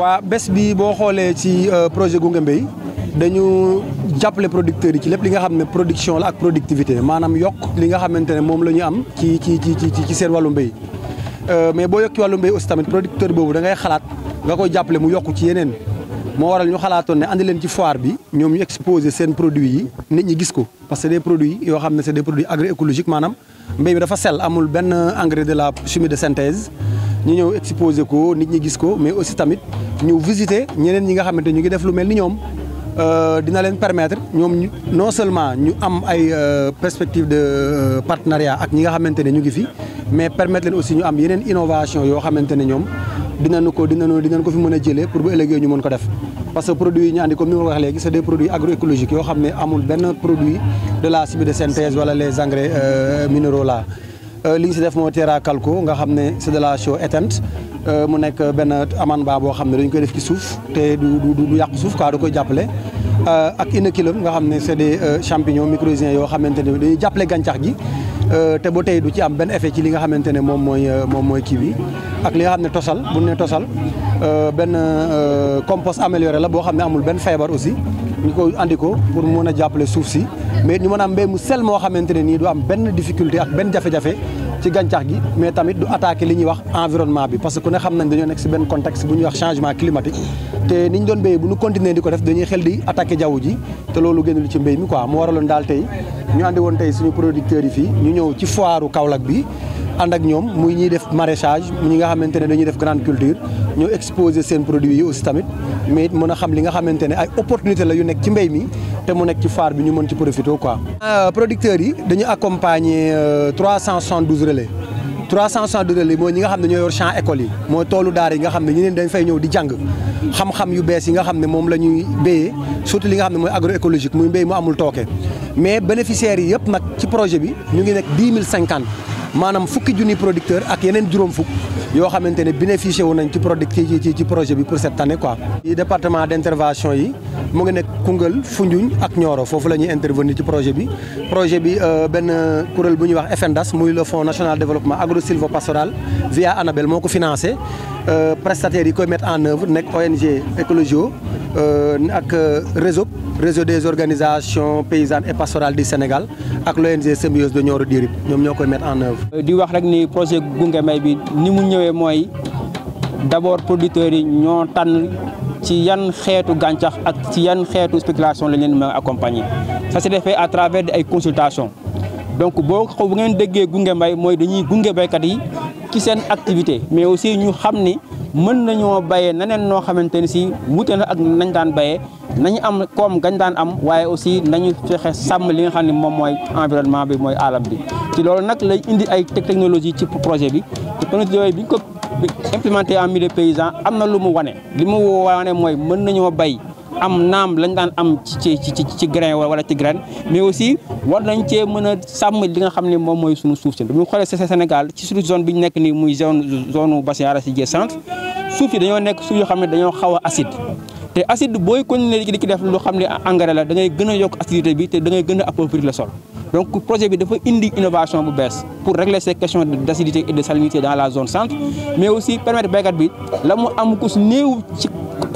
waa bés bi boo xoolee ci projet Gunge Mbéy dañu jàppale producteurs yi ci lépp li nga xam ne production la ak productivité maanaam yokk li nga xamante ne moom la ñu am ci seen wàllu mbéy mais boo yokk ci wàllu mbéy aussi tamit producteur boobu da ngay xalaat nga koy jàppale mu yokk ci yeneen moo waral ñu xalaatoon ne andi leen ci foire bi ñoom ñu exposer seen produits yi nit ñi gis ko parce que des produits yoo xam ne c'est des produits agroécologiques maanaam mbéy bi dafa sell amul benn engrais de la chimie de synthèse ñu ñëw exposer ko nit ñi gis ko mais aussi tamit ñu visiter ñeneen ñi nga xamante ñu ngi def lu mel ni ñoom dina leen permettre ñoom non seulement ñu am ay perspectives de partenariat ak ñi nga xamante ne ñu ngi fi mais permettre leen aussi ñu am yeneen innovation yoo xamante ne ñoom dinañ ko fi mën a jëlee pour bu ëllëgee ñu mën ko def parce que produits yi ñu andi comme ni ma ko wax léegi c'est des produits agroécologiques yoo xam ne amul benn produit de la chimie de synthèse wala les engrais minéraux là li ñu si def moo terra calco nga xam ne c'est de la chaux éteinte mu nekk benn amande boo xam ne dañ koy def ci suuf te du yàq suuf quoi da koy jàppale ak inoculum nga xam ne c'est des champignons mycorhiziens yoo xamante ne dañuy jàppale gàncax gi te ba tey du ci am benn effet ci li nga xamante ne moom mooy kii bi ak li nga xam ne tosal bu ne tosal benn compost amélioré la boo xam ne amul benn feebar aussi ñu ko andi ko pour mën a jàppale suuf si mais ñu mën a am mbéy mu sel moo xamante ne nii du am benn difficulté ak benn jafe-jafe ci gàncax gi mais tamit du attaquer li ñuy wax environnement bi parce que ku ne xam nañ dañoo nekk si benn contexte bu ñuy wax changement climatique te ni ñu doon béyee bu ñu continuer di ko def dañuy xel di attaquer jaww ji te loolu génnul ci mbéy mi quoi mu waraloon daal tey ñu andi woon tey suñu producteurs yi fii ñu ñëw ci foiru Kaolack bi ànd ak ñoom muy ñuy def maraîchage ñi nga xamante ne dañuy def grande culture ñu exposer seen produits yi aussi tamit mais it mën a xam li nga xamante ne ay opportunité la yu nekk ci mbéy mi te mu nekk ci foire bi ñu mën ci profiter quoi. producteurs yi dañu accompagner 372 relais 372 relais mooy ñi nga xam ne ñoo yor champ école yi mooy toolu daara yi nga xam ne ñeneen dañ fay ñëw di jàng xam-xam yu bees yi nga xam ne moom la ñuy béyee surtout li nga xam ne mooy agroécologique muy mbéy mu amul tooke mais bénéficiaires yi yëpp nag ci projet bi ñu ngi nekk 10 050 maanaam fukki junni producteur ak yeneen juróom fukk yoo xamante ne bénéficié wu nañ ci projet bi pour cette année quoi. département d'intervention yi mu ngi nekk Koungheul Foundiougne ak Nioro foofu la ñuy intervenir ci projet bi benn kuréel bu ñuy wax FNDAS muy le Fonds national de développement agro-sylvo-pastoral via ANABEL moo ko financé prestataires yi koy mettre en œuvre nekk ONG Écologio ak réseau des organisations paysannes et pastorales du Sénégal ak l'ONG Symbiose de Nioro Dirib ñoom ñoo koy mettre en œuvre. di wax rek ni projet Gunge Mbéy bi ni mu ñëwee mooy d'abord producteurs yi ñoo tànn ci yan xeetu gàncax ak ci yan xeetu spéculation lañ leen mën a accompagner ça s'est fait à travers ay consultations donc bu ngeen déggee Gunge Mbéy mooy dañuy gunge béykat yi ci seen activité mais aussi ñu xam ni mën nañoo béyee neneen noo xamante ni si wute na ak nañ daan béyee nañu am koom gañ daan am waaye aussi nañu fexe sàmm li nga xam ne moom mooy environnement bi mooy alam bi ci loolu nag lay indi ay technologie ci projet bi te technologie yooyu bi ñu ko implémenté en milieu paysan am na lu mu wane li mu wane mooy mën nañoo bay am naam lañ daan am ci grain wala ci graine mais aussi war nañ cee mën a sàmm li nga xam ne moom mooy suñu suuf si bu ñu xoolee Sénégal ci suñu zone bi ñu nekk nii muy zone bassin arachidier centre suuf yi dañoo nekk suuf yoo xam ne dañoo xaw a acide te acide booy continuer di ki def lu xam ne engrais la da ngay gën a yokk acidité bi te da ngay gën a appauvrir le sol donc projet bi dafa indi innovation bu bees pour régler ces questions d'acidité et de salinité dans la zone centre mais aussi permettre béykat bi la mu am ko su néew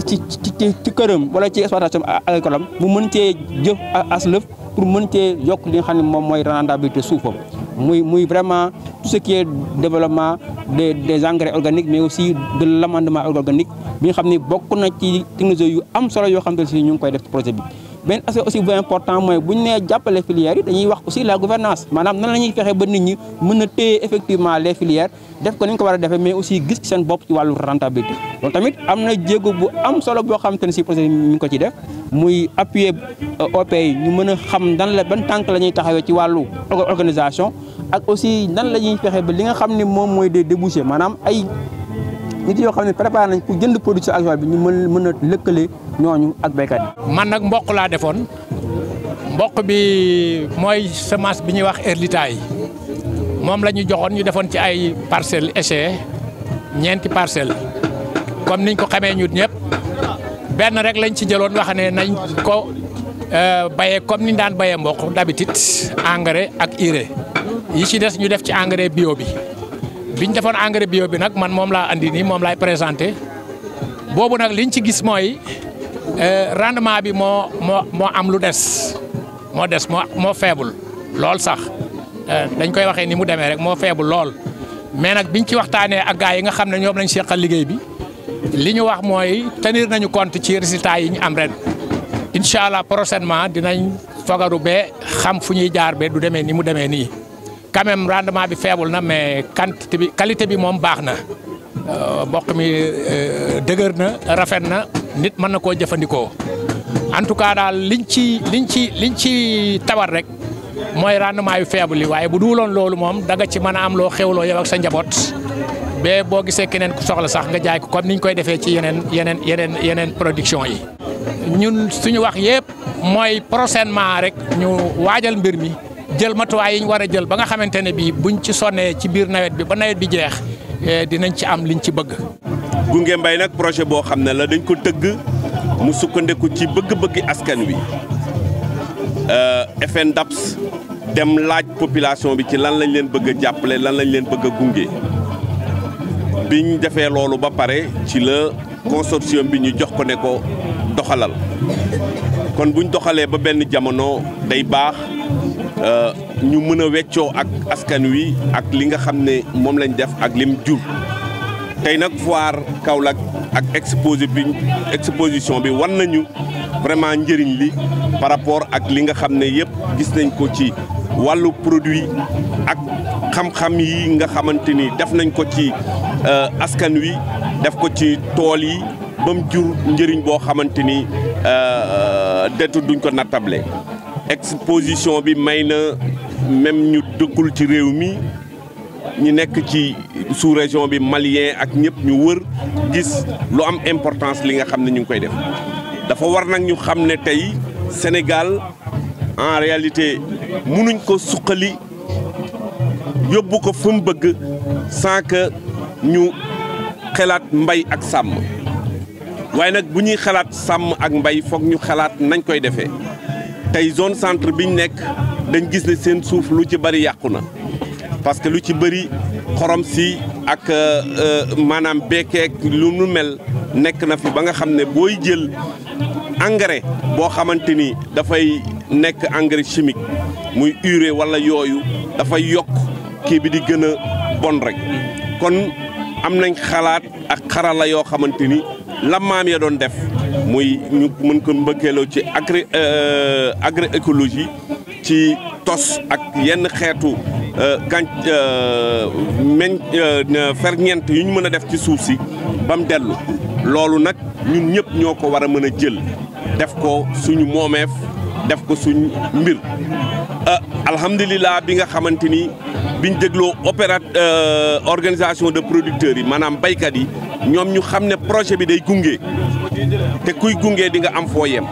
ci këram wala ci exploitation agricole am mu mën cee jëf as lëf pour mën cee yokk li nga xam ne moom mooy rendabilité suufam muy vraiment tout ce qui est développement des engrais organiques mais aussi de l'amendement organique bi nga xam ne bokk na ci technologie yu am solo yoo xam ne si ñu ngi koy def projet bi. benn aspect aussi bu important mooy bu ñu nee jàppale filières yi dañuy wax aussi la gouvernance maanaam nan la ñuy fexe ba nit ñi mën a téye effectivement les filières def ko ni ñu ko war a defee mais aussi gis ci seen bopp ci wàllu rentabilité. donc tamit am na jéego bu am solo boo xamante ne si projet bi ñu ngi ko ci def muy appuyer OP yi ñu mën a xam nan la ban tànk la ñuy taxawee ci wàllu organisation ak aussi nan la ñuy fexe ba li nga xam ne moom mooy des débouchés maanaam ay nit yoo xam ne préparé nañ pour jënd production agricole bi ñu mën a lëkkale ñooñu ak béykat yi. man nag mboq laa defoon mboq bi mooy semence bi ñuy wax Erlita yi moom la ñu joxoon ñu defoon ci ay parcelles échec ñeenti parcelles comme niñ ko xamee ñun ñëpp benn rek lañ ci jëloon wax ne nañ ko bayee comme niñ daan bayee mboq d'habitude engrais ak urée yi ci des ñu def ci engrais bio bi. biñ defoon engrais bio bi nag man moom laa andi nii moom laay présenté boobu nag liñ ci gis mooy rendement bi moo am lu des moo faible lool sax dañ koy waxee ni mu demee rek moo faible lool mais nag biñ ci waxtaanee ak gars yi nga xam ne ñoom lañ seqal liggéey bi li ñu wax mooy tenir nañu compte ci résultats yi ñu am ren incha allah prochainement dinañ fagaru ba xam fu ñuy jaar ba du demee ni mu demee nii quand même rendement bi faible na mais qualité bi moom baax na mboq mi dëgër na rafet na nit mën na koo jëfandikoo en tout cas daal liñ ci tawat rek mooy rendement yu faible yi waaye bu duuloon loolu moom da nga ci mën a am loo xewloo yow ak sa njaboot ba boo gisee keneen ku soxla sax nga jaay ko comme niñ koy defee ci yeneen production yi. ñun suñu wax yëpp mooy prochainement rek ñu waajal mbir mi jël matuwaay yi ñu war a jël ba nga xamante ne bii buñ ci sonnee ci biir nawet bi ba nawet bi jeex dinañ ci am liñ ci bëgg. Gunge Mbay nag projet boo xam ne la dañ ko tëgg mu sukkandiku ci bëgg-bëggi askan wi FNDAPS dem laaj population bi ci lan lañ leen bëgg a jàppale lan lañ leen bëgg a gunge biñ defee loolu ba pare ci la consortium bi ñu jox ko ne ko doxalal kon buñ doxalee ba benn jamono day baax ñu mën a weccoo ak askan wi ak li nga xam ne moom lañ def ak lim jur tey nag foire Kaolack ak exposition bi wan nañu vraiment njëriñ li par rapport ak li nga xam ne yëpp gis nañ ko ci wàllu produit ak xam-xam yi nga xamante ni def nañ ko ci askan wi def ko ci tool yi ba mu jur njëriñ boo xamante ni dettu duñ ko nattable exposition bi may na même ñu dëkkul ci réew mi ñu nekk ci sous-région bi malien ak ñëpp ñu wër gis lu am importance li nga xam ne ñu ngi koy def dafa war nag ñu xam ne tey Sénégal en réalité mënuñ ko suqali yóbbu ko fa mu bëgg sans que ñu xalaat mbay ak sàmm waaye nag bu ñuy xalaat sàmm ak mbay foog ñu xalaat nañ koy defee tey zone centre biñ nekk dañ gis ne seen suuf lu ci bari yàqu na parce que lu ci bëri xorom si ak maanaam beekeek lu nu mel nekk na fi ba nga xam ne booy jël engrais boo xamante ni dafay nekk engrais chimique muy urée wala yooyu dafay yokk kii bi di gën a bon rek kon am nañ xalaat ak xarala yoo xamante ni la maam ya doon def muy ñu mën ko mbëkkeeloo ci agroécologie ci tos ak yenn xeetu ferñeent yu ñu mën a def ci suuf si ba mu dellu loolu nag ñun ñëpp ñoo ko war a mën a jël def ko suñu moomeef def ko suñ mbir alhamdulilah bi nga xamante ni biñ dégloo organisation de producteurs yi maanaam baykat yi ñoom ñu xam ne projet bi day gunge te kuy gunge di nga am foo yem